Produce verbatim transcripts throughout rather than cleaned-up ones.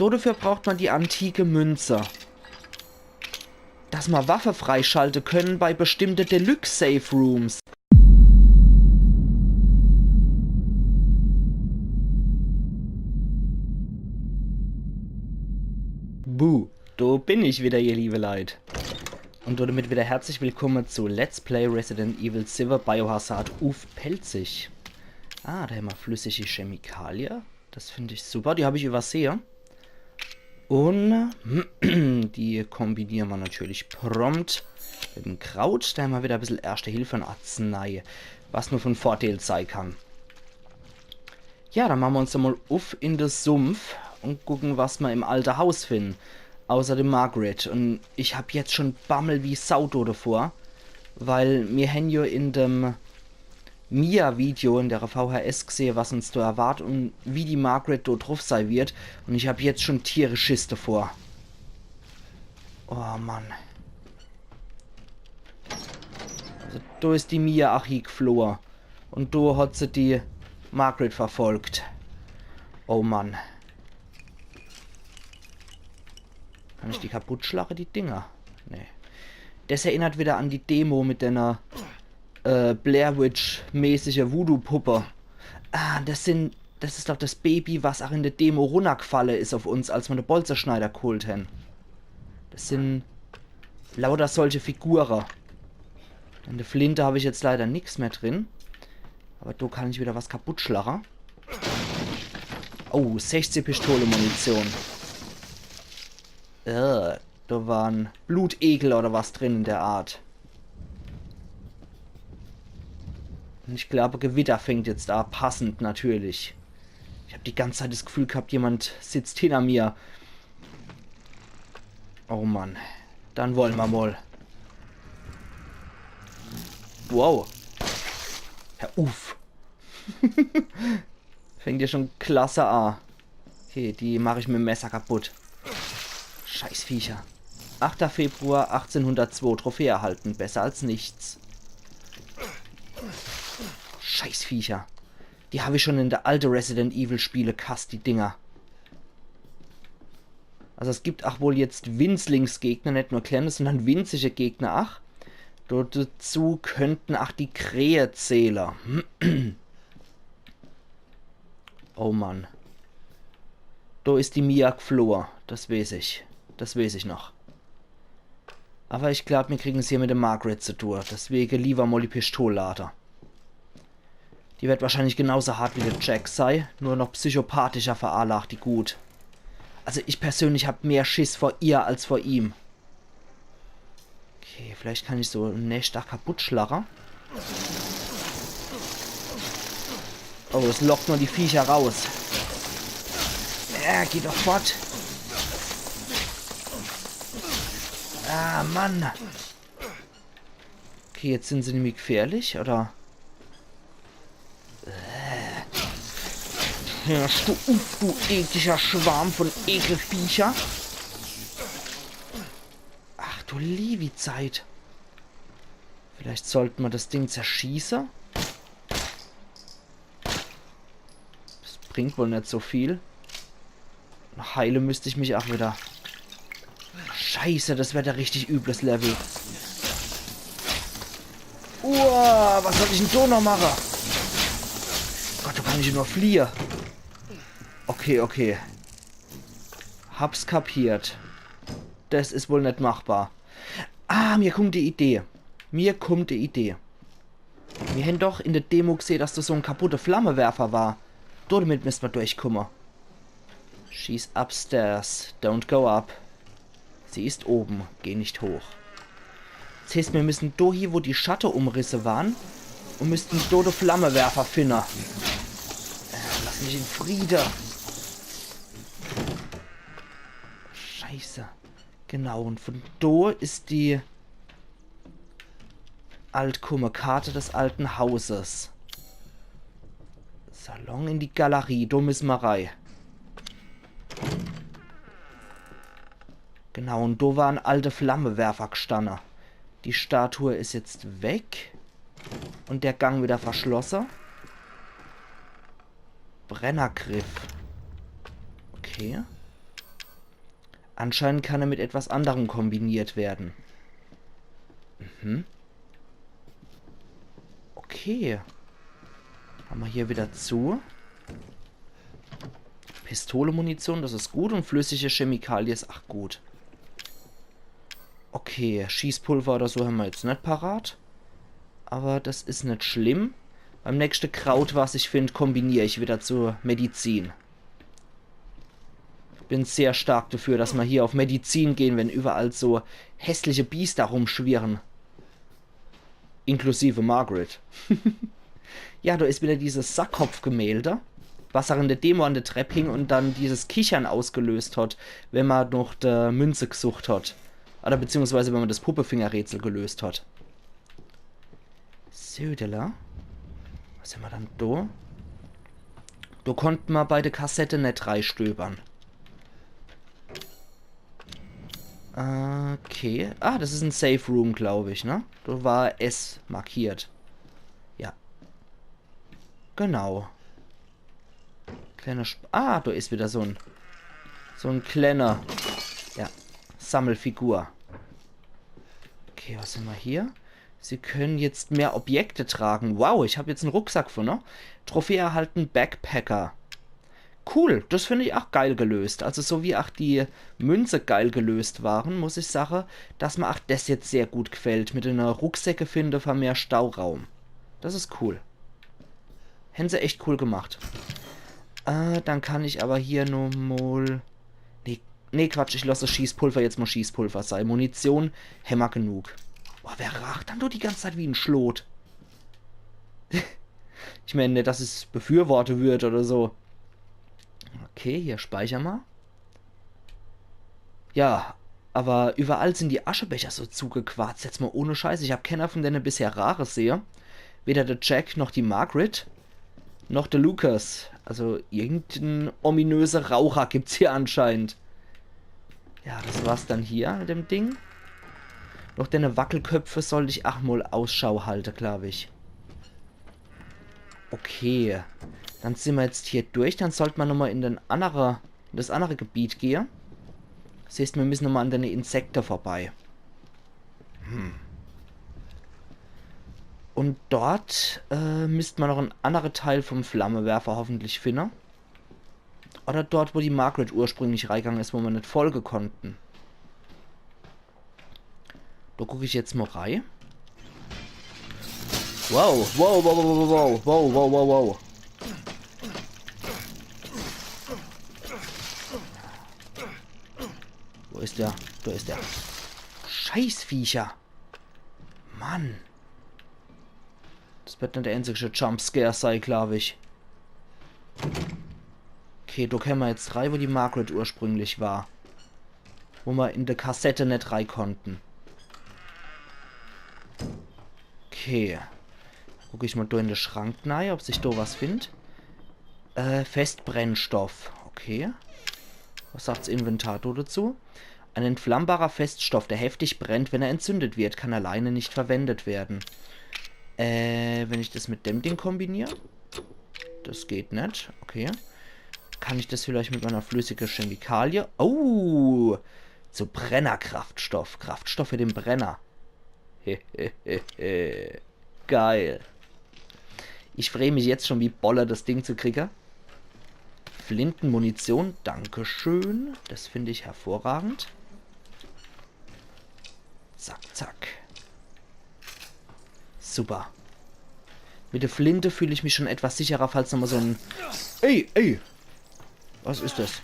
So, dafür braucht ma die antike Münze. Dass ma Waffe freischalte könne bei bestimmte Deluxe Safe Rooms. Buh, do bin ich wieder, ihr liebe Leit. Und damit wieder herzlich willkommen zu Let's Play Resident Evil sieben Biohazard uff Pälzisch. Ah, do hämmer flüssige Chemikalie. Das find ich super, die hab ich übersehe. Und die kombiniere ma natürlich prompt mit dem Kraut. Do hämmer wieder e bissel Erste Hilfe und Arznei, was nur von Vorteil sei kann. Ja, dann mache ma uns doch mal uff in de Sumpf und gucke, was ma im alte Haus finden. Außer dem Margaret. Und ich hab jetzt schon Bammel wie Sau do davor, weil mir hän jo in dem Mia-Video in der V H S gesehe, was uns do erwart und wie die Margaret do druff sei wird. Und ich hab jetzt schon tierisch Schiss davor. Oh Mann. Also, do is die Mia ach hiegflohe. Und do hat se die Margaret verfolgt. Oh Mann. Kann ich die kaputt schlache, die Dinger? Nee. Das erinnert wieder an die Demo mit deiner, äh, Blair Witch-mäßige Voodoo-Puppe. Ah, das sind, das is doch das Baby, was ach in der Demo runnergfalle is uff uns, als ma de Bolzeschneider geholt hän. Das sind lauter solche Figure. In der Flinte hab ich jetzt leider nix mehr drin. Aber do kann ich wieder was kaputt schlache. Oh, sechzig Pistole-Munition. Äh, do waren Blutegel oder was drin in der Art. Und ich glaube, Gewitter fängt jetzt a. Passend natürlich. Ich hab die ganze Zeit das Gefühl gehabt, jemand sitzt hinter mir. Oh Mann. Dann wolle ma mal. Wow. Ja, uff. Fängt ja schon klasse a. Okay, die mach ich mit dem Messer kaputt. Scheißviecher. Achter Februar achtzehnhundertzwei. Trophäe erhalten. Besser als nichts. Scheißviecher. Die hab ich schon in der alte Resident Evil Spiele gehasst, die Dinger. Also es gibt ach wohl jetzt Winzlingsgegner, net nur kleine, sondern winzige Gegner ach. Dort dazu könnten ach die Krähe zähle. Oh Mann. Do is die Mia gflohe. Das weeß ich. Das weeß ich noch. Aber ich glaub, mir kriegen's hier mit dem Margaret zu tue. Deswege lieber mol die Pistol lade. Die werd wahrscheinlich genauso hart wie der Jack sei, nur noch psychopathischer veranlagt, die Gut. Also ich persönlich hab mehr Schiss vor ihr als vor ihm. Okay, vielleicht kann ich so en Nestdach kaputt schlache. Oh, es lockt nur die Viecher raus. Ja, geh doch fort. Ah, Mann. Okay, jetzt sind sie nämlich gefährlich, oder? Äh. Hörst du uff, du ekliger Schwarm von Ekelviecher. Ach du liebi Zeit. Vielleicht sollte ma das Ding zerschieße. Das bringt wohl net so viel. Heile müsst ich mich ach wieder. Scheiße, das werd e richtig übles Level. Uah, was soll ich denn do noch mache? Gott, do kann ich nur fliehe. Okay, okay. Hab's kapiert. Das is wohl net machbar. Ah, mir kummt die Idee. Mir kummt die Idee. Mir hän doch in der Demo gesehe, dass do so en kaputte Flammewerfer war. Dodemit misst ma durchkumme. She's upstairs. Don't go up. Sie ist oben. Geh nicht hoch. Das heißt, mir müssen do hie, wo die Schatte umrisse waren, und müssten do de Flammewerfer finne. Äh, lass mich in Friede. Scheiße. Genau, und von do is die Altkumme, Karte des alten Hauses. Salon in die Galerie, do müsse ma rei. Genau, und do war en alte Flammewerfer gstanne. Die Statue is jetzt weg. Und der Gang wieder verschlosse. Brennergriff. Okay. Anscheinend kann er mit etwas anderem kombiniert werden. Mhm. Okay. Hammer hier wieder zu. Pistole-Munition, das is gut. Und flüssige Chemikalie is ach gut. Okay, Schießpulver oder so hammer jetzt net parat. Aber das is net schlimm. Beim nächste Kraut, was ich find, kombinier ich wieder zur Medizin. Bin sehr stark dafür, dass mer hier auf Medizin gehen, wenn überall so hässliche Biester rumschwirren. Inklusive Margaret. Ja, do is wieder dieses Sackkopf-Gemälde, was ach in der Demo an der Trepp hing und dann dieses Kichern ausgelöst hat, wenn mer noch de Münze gesucht hat. Oder beziehungsweise wenn mer das Puppefinger-Rätsel gelöst hat. Södele. Was hammer dann do? Do konnt mer bei der Kassette net reistöbern. Okay. Ah, das is en Safe Room, glaub ich, ne? Do war S markiert. Ja. Genau. Kleiner Sp Ah, do is wieder so en, so en kleiner, ja, Sammelfigur. Okay, was hammer hier? Sie können jetzt mehr Objekte tragen. Wow, ich hab jetzt en Rucksack von, ne? Trophäe erhalten, Backpacker. Cool, das find ich ach geil gelöst. Also so wie ach die Münze geil gelöst waren, muss ich sage, dass mer ach das jetzt sehr gut gefällt. Mit de Rucksäcke finde für mehr Stauraum. Das is cool. Hän se echt cool gemacht. Äh, dann kann ich aber hier nur mol... Nee, nee, Quatsch, ich lass das Schießpulver jetzt mol Schießpulver sei. Munition hämmer genug. Boah, wer raacht dann do die ganze Zeit wie en Schlot? Ich mein, net, dass ich's befürworte würd oder so. Okay, hier speicher mer. Ja, aber überall sin die Aschebecher so zugequarzt. Jetzt mol ohne Scheiß, ich hab kenner von denne bisher raache sehe. Weder de Jack noch die Margaret, noch de Lucas. Also irgenden ominöse Raucher gibt's hier anscheinend. Ja, das war's dann hier mit dem Ding. Noch denne Wackelköpfe sollt ich ach mol Ausschau halte, glaub ich. Okay. Dann sin mer jetzt hier durch. Dann sollt mer nochmol in den annere, in das annere Gebiet gehe. Das heißt, mir müssen nochmol an denne Insekte vorbei. Hm. Und dort äh, müsst mer noch en annere Teil vom Flammewerfer hoffentlich finne. Oder dort, wo die Margaret ursprünglich reigang is, wo mer net folge konnten. Do guck ich jetzt mol rei. Wow, wow, wow, wow, wow, wow, wow, wow, wow, wow. Wo is der? Do is der. Scheißviecher. Mann. Das wird net der einzige Jumpscare sei, glaub ich. Okay, do kämmer jetzt rei, wo die Margaret ursprünglich war. Wo mer in de Kassette net rei konnten. Okay. Guck ich mol do in de Schrank nei, ob sich do was find. Äh, Festbrennstoff. Okay. Was sagt's Inventar do dazu? Ein entflammbarer Feststoff, der heftig brennt, wenn er entzündet wird, kann alleine nicht verwendet werden. Äh, wenn ich das mit dem Ding kombinier? Das geht net. Okay. Kann ich das vielleicht mit meiner flüssige Chemikalie? Oh! Zu Brennerkraftstoff. Kraftstoff für den Brenner. Hehehehe. Geil. Ich free mich jetzt schon wie Bolle, das Ding zu kriege. Flintenmunition, dankeschön. Das find ich hervorragend. Zack, zack. Super. Mit der Flinte fühl ich mich schon etwas sicherer, falls nochmal so ein... Ey, ey! Was is das?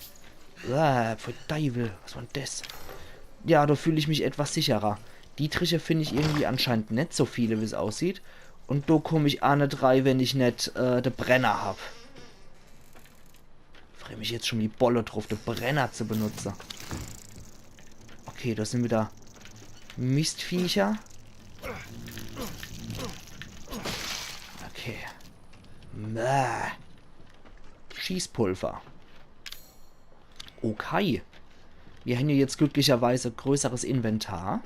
Ah, pfui Deiwel, was war denn das? Ja, do fühl ich mich etwas sicherer. Dietriche find ich irgendwie anscheinend net so viele, wie's aussieht. Und do komm ich aa net rei, wenn ich net äh, de Brenner hab. Free mich jetzt schon wie Bolle druff, de Brenner zu benutze. Okay, das sind wieder Mistviecher. Okay. Mäh. Schießpulver. Okay. Wir haben ja jetzt glücklicherweise größeres Inventar.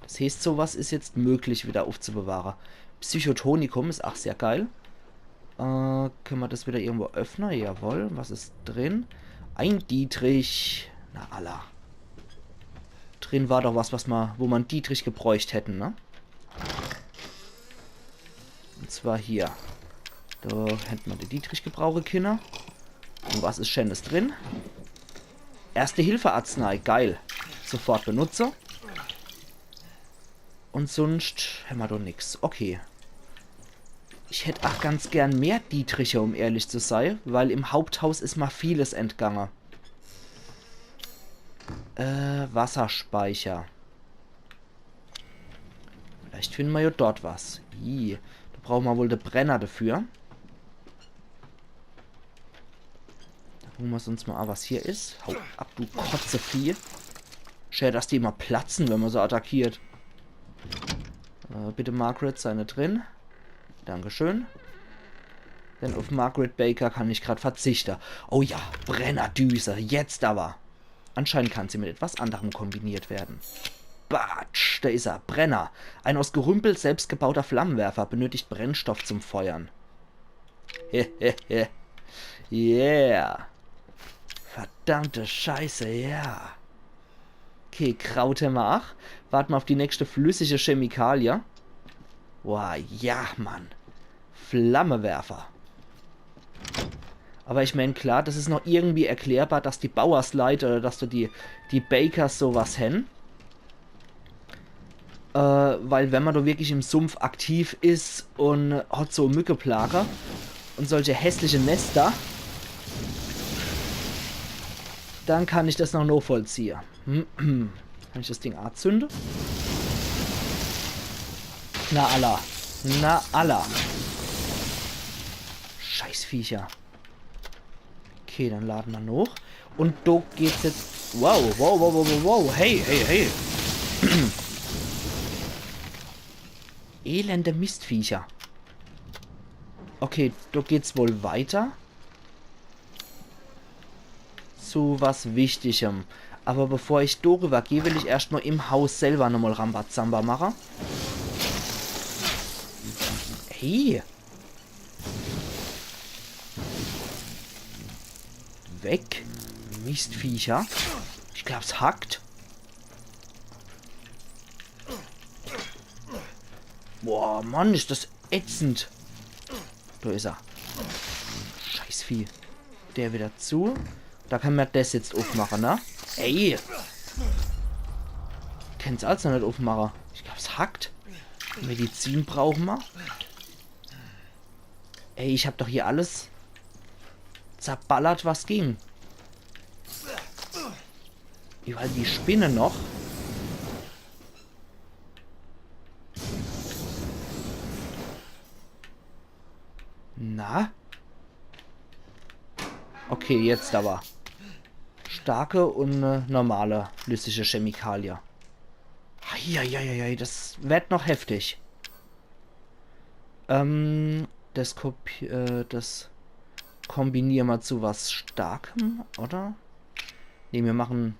Das heißt, sowas is jetzt möglich, wieder aufzubewahre. Psychotonikum is ach sehr geil. Äh, können wir das wieder irgendwo öffnen? Jawohl. Was is drin? Ein Dietrich. Na alla. Drin war doch was, was ma, wo ma Dietrich gebräucht hätten, ne? Und zwar hier. Do hätt ma de Dietrich gebrauche kenne. Und was is Scheenes drin? Erste-Hilfe-Arznei, geil. Sofort benutze. Und sunscht hämmer doch nix. Okay. Ich hätt ach ganz gern mehr Dietriche, um ehrlich zu sei, weil im Haupthaus is ma vieles entgange. Äh, Wasserspeicher. Vielleicht finden ma ja dort was. Ih, do brauche ma wohl de Brenner dafür. Do gucke ma uns mal an, was hier is. Hau ab, du Kotzevieh. Schä, dass die immer platze, wenn ma se attackiert. Äh, bitte, Margaret, sei net drin. Dankeschön. Denn auf Margaret Baker kann ich grad verzichte. Oh ja, Brennerdüse, jetzt aber. Anscheinend kann sie mit etwas anderem kombiniert werden. Batsch, da is er. Brenner. Ein aus Gerümpel selbstgebauter Flammenwerfer, benötigt Brennstoff zum Feuern. Hehehe. Yeah. Verdammte Scheiße, ja. Okay, Kraut hämmer ach. Warte ma auf die nächste flüssige Chemikalie. Boah, ja, Mann. Flammewerfer. Aber ich mein, klar, das is noch irgendwie erklärbar, dass die Bauersleit oder dass do die, die Bakers sowas hän. Äh, weil wenn ma do wirklich im Sumpf aktiv is und hat so Mückeplage und solche hässliche Nester, dann kann ich das noch nachvollziehe. Kann ich das Ding anzünde? Na alla. Na alla. Scheißviecher. Okay, dann lade ma noch. Und do geht's jetzt. Wow, wow, wow, wow, wow, wow. Hey, hey, hey. Elende Mistviecher. Okay, do geht's wohl weiter. Zu was Wichtigem. Aber bevor ich do rüber geh, will ich erscht mal im Haus selber nochmal Rambazamba mache. Hey. Weg. Mistviecher. Ich glaub's hackt. Boah, Mann, is das ätzend. Do is er. Scheißvieh. Der wieder zu. Do kann ma das jetzt aufmache, ne? Ey! Kann's also net aufmache. Ich glaub's hackt. Medizin brauche ma. Ey, ich hab doch hier alles zerballert, was ging. Überall die Spinne noch. Na? Okay, jetzt aber. Starke und äh, normale flüssige Chemikalie. Eieieiei, das werd noch heftig. Ähm, das Kopi äh, das kombiniere ma zu was Starkem, oder? Nee, mir machen.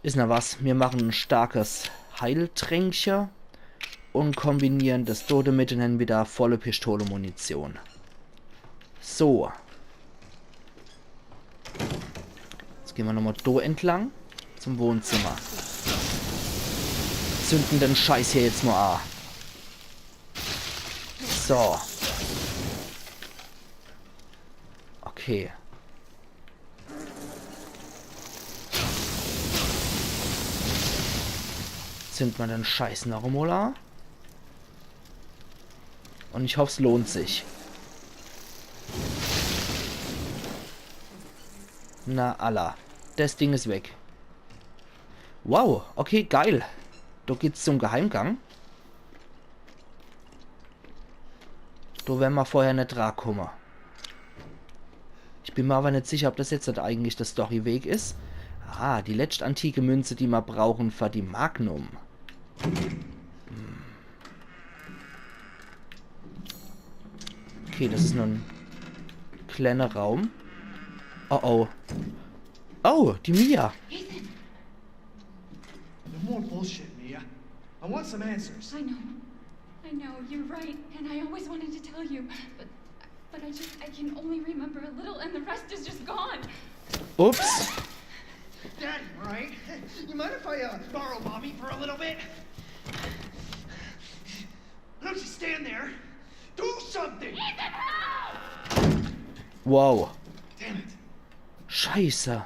Is na was? Mir machen e starkes Heiltränkche und kombinieren das do demit und hän wieder volle Pistole-Munition. So. Jetzt gehn ma nochmal do entlang. Zum Wohnzimmer. Zünden den Scheiß hier jetzt mal an. So. Okay. Zünd ma den Scheiß noch emol an. Und ich hoff, es lohnt sich. Na, alla. Das Ding is weg. Wow, okay, geil. Do geht's zum Geheimgang. Do wern ma vorher net drankomme. Ich bin mir aber net sicher, ob das jetzt net eigentlich der Storyweg is. Ah, die letscht antike Münze, die ma brauchen für die Magnum. Hm. Okay, das is nur en kleiner Raum. Oh oh. Oh, die Mia. No more bullshit, Mia. I want some answers. I know. I know, you're right. And I always wanted to tell you. But, but I just, I can only remember a little, and the rest is just gone. Ups. Daddy, all right? You mind if I uh, borrow mommy for a little bit? Don't just stand there. Do something. Wow. Damn it. Scheiße.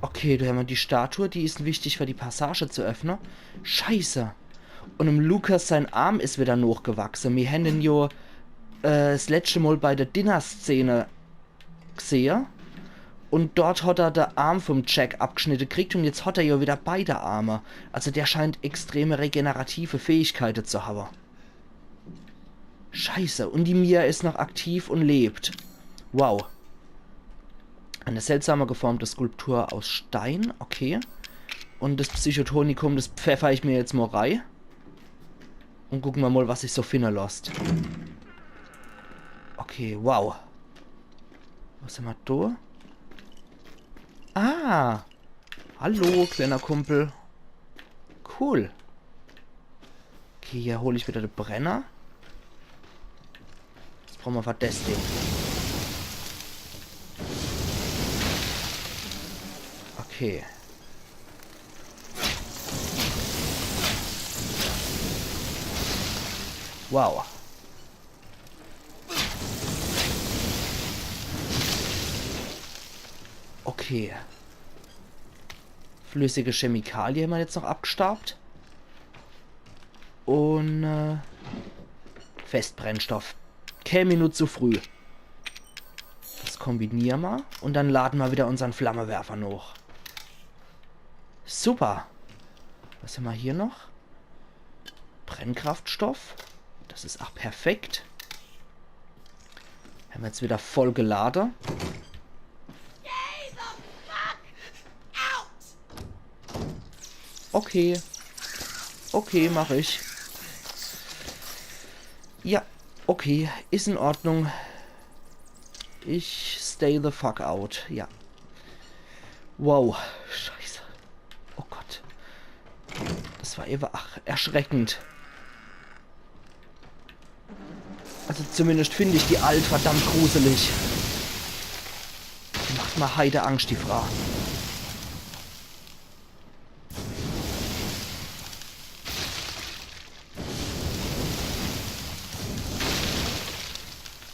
Okay, do hämmer die Statue, die is wichtig für die Passage zu öffne. Scheiße. Un em Lucas sein Arm is wieder nochgewachse. Mir hänn en jo äh, s letschte Mol bei der Dinner-Szene gsehe. Un dort hat er de Arm vom Jack abgschnitte kriegt un jetzt hat er jo wieder beide Arme. Also der scheint extreme regenerative Fähigkeite zu hawe. Scheiße, un die Mia is noch aktiv un lebt. Wow. Eine seltsame geformte Skulptur aus Stein, okay. Un das Psychotonikum, das pfeffer ich mir jetzt mol rei. Un gucke mer mol, was sich so finne losst. Okay, wow. Was hämmer do? Ah! Hallo, kleiner Kumpel. Cool. Okay, hier hol ich wieder de Brenner. Jetzt brauche mer was des Ding. Okay. Wow. Okay. Flüssige Chemikalie hämmer jetzt noch abgstaubt. Un äh, Festbrennstoff. Kä Minut zu früh. Das kombiniere mer un dann lade mer wieder unsern Flammewerfer noch. Super. Was hämmer hier noch? Brennkraftstoff. Das is ach perfekt. Hämmer jetzt wieder voll gelade. Okay. Okay, mach ich. Ja, okay, is in Ordnung. Ich stay the fuck out, ja. Wow, scheiße. Oh Gott. Das war ewe ach erschreckend. Also zumindest find ich die alt verdammt gruselig. Die macht mer heide Angscht, die Frau.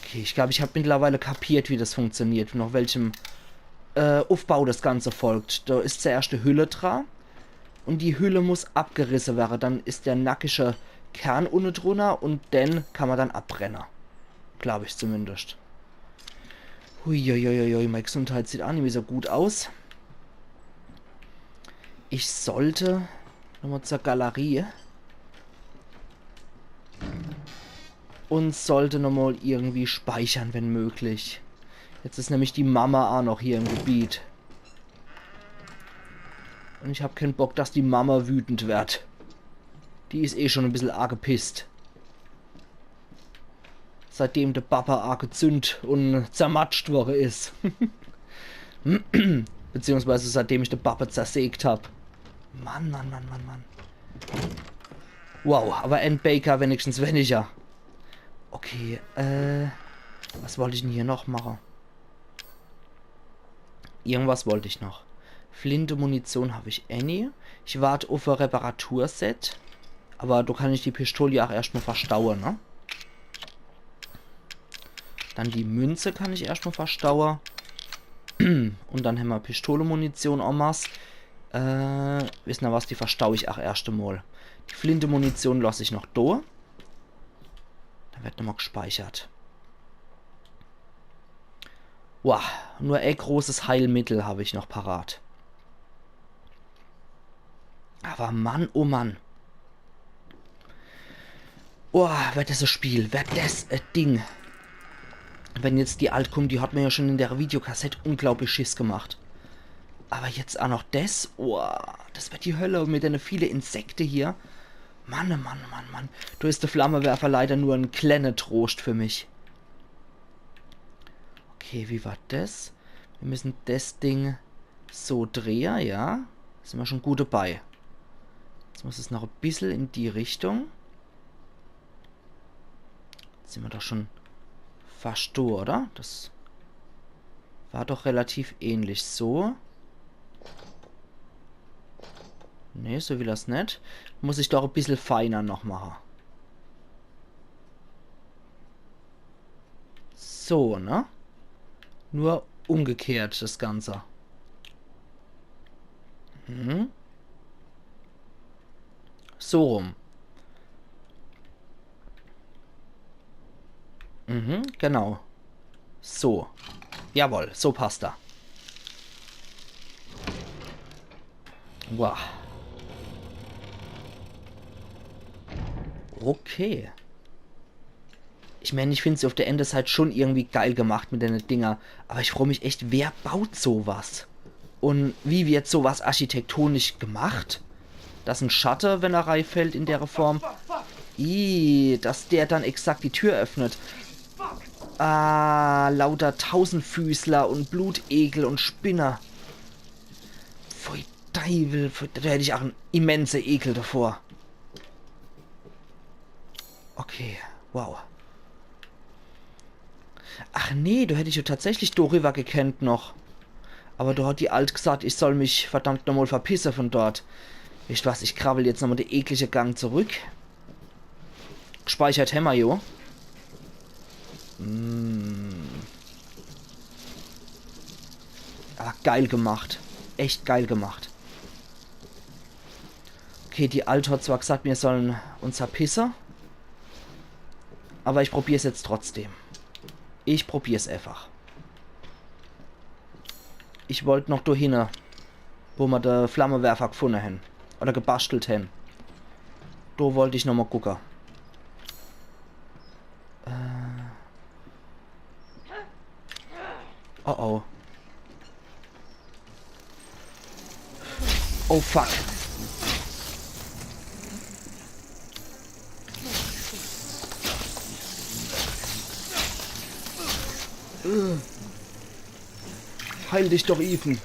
Okay, ich glaub, ich hab mittlerweile kapiert, wie das funktioniert, noch welchem äh, Uffbau das Ganze folgt. Do is zuerscht die Hülle dra un die Hülle muss abgerisse werre. Dann is der nackische Kern unne drunner un den kann mer dann abbrenne. Glaub ich zumindest. Huiuiuiui, mei Gesundheit sieht ach nimmi so gut aus. Ich sollt nochmol zur Galerie un sollt nochmol irgendwie speichere, wenn möglich. Jetzt is nämlich die Mama ach noch hier im Gebiet. Un ich hab kän Bock, dass die Mama wütend werd. Die is eh schon e bissel arg gepisst. Seitdem de Papa arg gezünd un zermatscht worre is. Beziehungsweise seitdem ich de Papa zersägt hab. Mann, Mann, Mann, Mann, Mann. Wow, awwer en Baker wenigstens weniger. Okay, äh, was wollt ich denn hier noch mache? Irgendwas wollt ich noch. Flinte, Munition hab ich eh nie. Ich wart uff e Reparaturset. Awwer do kann ich die Pistol jo ach erscht mol verstaue, ne? Dann die Münze kann ich erscht mol verstaue. Un dann hämmer Pistole-Munition en masse. Äh, wisse er was, die verstau ich ach erscht mol. Die Flinte-Munition loss ich noch do. Dann werd nochmol gespeichert. Wow, nur e großes Heilmittel hab ich noch parat. Awwer Mann, oh Mann. Oh, werd des e Spiel, werd des e Ding. Wenn jetzt die alt kummt, die hat mer jo schon in de Videokassett unglaublich Schiss gemacht. Awwer jetzt ach noch des, oh, des werd die Hölle mit dene viele Insekte hier. Mann, oh Mann, Mann, Mann. Do is de Flammewerfer leider nur en klenne Troscht für mich. Okay, wie war des? Mir müssen des Ding so drehe, ja. Sin mer schon gut dabei. Jetzt muss es noch e bissel in die Richtung. Jetzt sin mer doch schon fascht do, oder? Des War doch relativ ähnlich. So. Nee, so will er's net. Muss ich doch e bissel feiner noch mache. So, ne? Nur umgekehrt das Ganze. Mhm. So rum. Mhm, genau. So. Jawohl, so passt er. Wow. Okay. Ich mein, ich find se uff der eene Seit schon irgendwie geil gemacht mit dene Dinger. Aber ich froo mich echt, wer baut so was? Un wie wird so was architektonisch gemacht? Dass en Schatte, wenn er reifällt in dere Form. Ih, dass der dann exakt die Tür öffnet. Ah, lauter Tausendfüßler un Blutekel un Spinner. Pfui Deiwel, pfui, do hätt ich ach en immense Ekel davor. Okay, wow. Ach nee, do hätt ich jo tatsächlich doriwwer gekennt noch. Aber do hat die Alt gesagt, ich soll mich verdammt nochmol verpisse von dort. Wisst was, ich krabbel jetzt nochmol de eklige Gang zurück. Gspeichert hämmer jo. Mm. Aber geil gemacht. Echt geil gemacht. Okay, die Alt hat zwar gesagt, mir sollen uns verpisse. Aber ich probier's jetzt trotzdem. Ich probier's einfach. Ich wollt noch dohinne, wo mer de Flammewerfer gfunne hen. Oder gebastelt hen. Do wollt ich nochmol gucke. Äh. Oh oh. Oh fuck. Heil dich doch, Ethan.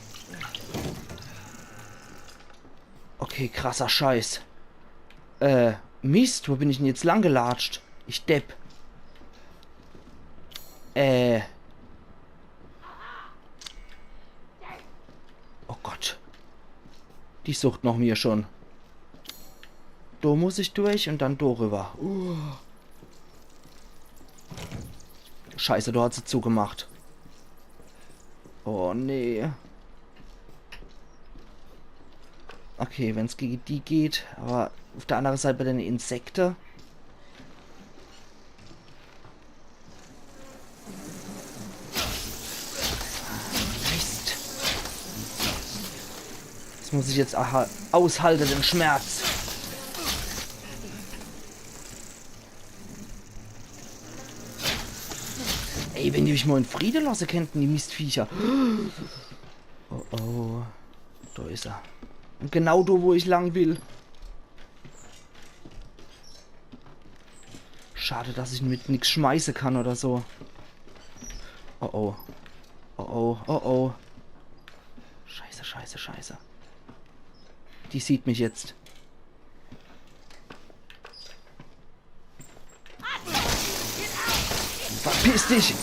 Okay, krasser Scheiß. Äh, Mist, wo bin ich denn jetzt lang gelatscht? Ich Depp. Äh. Oh Gott. Die sucht noch mir schon. Do muss ich durch un dann doriwwer. Uh. Scheiße, do hat se zugemacht. Oh nee. Okay, wenn's gege die geht, aber uff der andere Seit bei dene Insekte. Mist. Das muss ich jetzt aha aushalte, den Schmerz. Ey, wenn die mich mol in Friede lasse kennten, die Mistviecher. Oh oh. Do is er. Un genau do, wo ich lang will. Schade, dass ich mit nix schmeiße kann oder so. Oh oh. Oh oh, oh oh. Scheiße, scheiße, scheiße. Die sieht mich jetzt. Verpiss dich!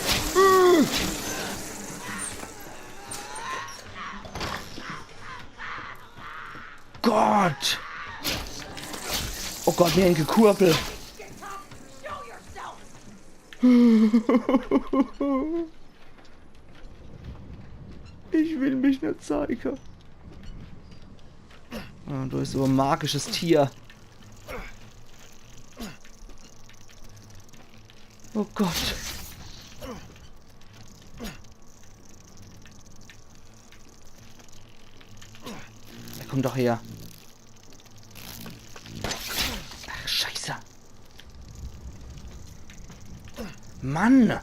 Gott! Oh Gott, mir hängt Gekurbel. Ich will mich net zeige. Ah, do is so e magisches Tier. Oh Gott. Ja, komm doch her. Ach, Scheiße. Mann!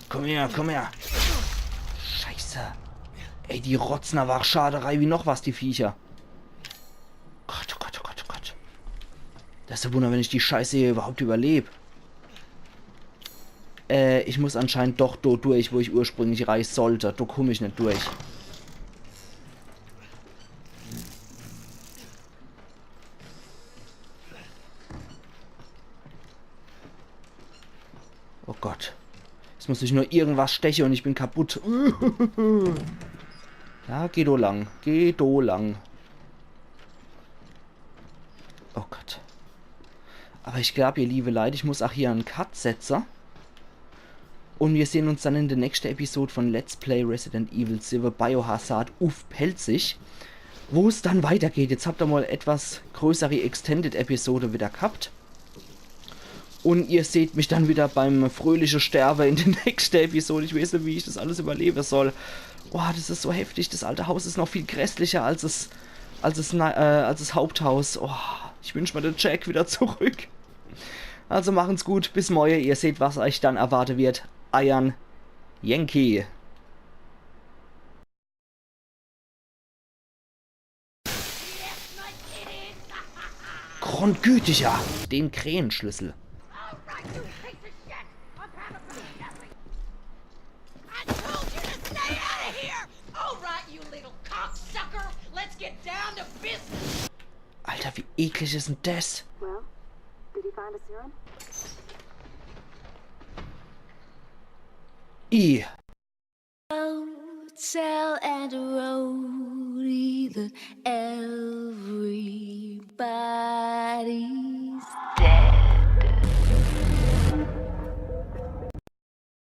Komm her, komm her. Scheiße. Ey, die rotzen awwer ach Schaderei wie noch was, die Viecher. Gott, oh Gott, oh Gott, oh Gott. Das is e Wunder, wenn ich die Scheiße hier überhaupt überleb. Äh, ich muss anscheinend doch do durch, wo ich ursprünglich rein sollt. Do komm ich net durch. Oh Gott. Jetzt muss ich nur irgendwas steche und ich bin kaputt. Ja, geh do lang. Geh do lang. Oh Gott. Aber ich glaub, ihr liebe Leit, ich muss ach hier en Cut setze. Und wir sehen uns dann in der nächsten Episode von Let's Play Resident Evil sieben Biohazard uff Pälzisch, wo es dann weitergeht. Jetzt habt ihr mal etwas größere Extended Episode wieder gehabt. Und ihr seht mich dann wieder beim fröhliche Sterbe in der nächsten Episode. Ich weiß nicht, wie ich das alles überleben soll. Boah, das ist so heftig. Das alte Haus ist noch viel grässlicher als es, als es, na- äh, als das Haupthaus. Oh, ich wünsch mir den Jack wieder zurück. Also machen's gut, bis morgen. Ihr seht, was euch dann erwarten wird. Eiern Yankee. Grundgütiger, den Krähenschlüssel. All right, you piece of shit! I'm kind of busy. I told you to stay out of here! All right, you little cocksucker! Let's get down to business! Alter, wie eklig ist denn das? Well, did he find a serum? I. Hotel and a roadie, the L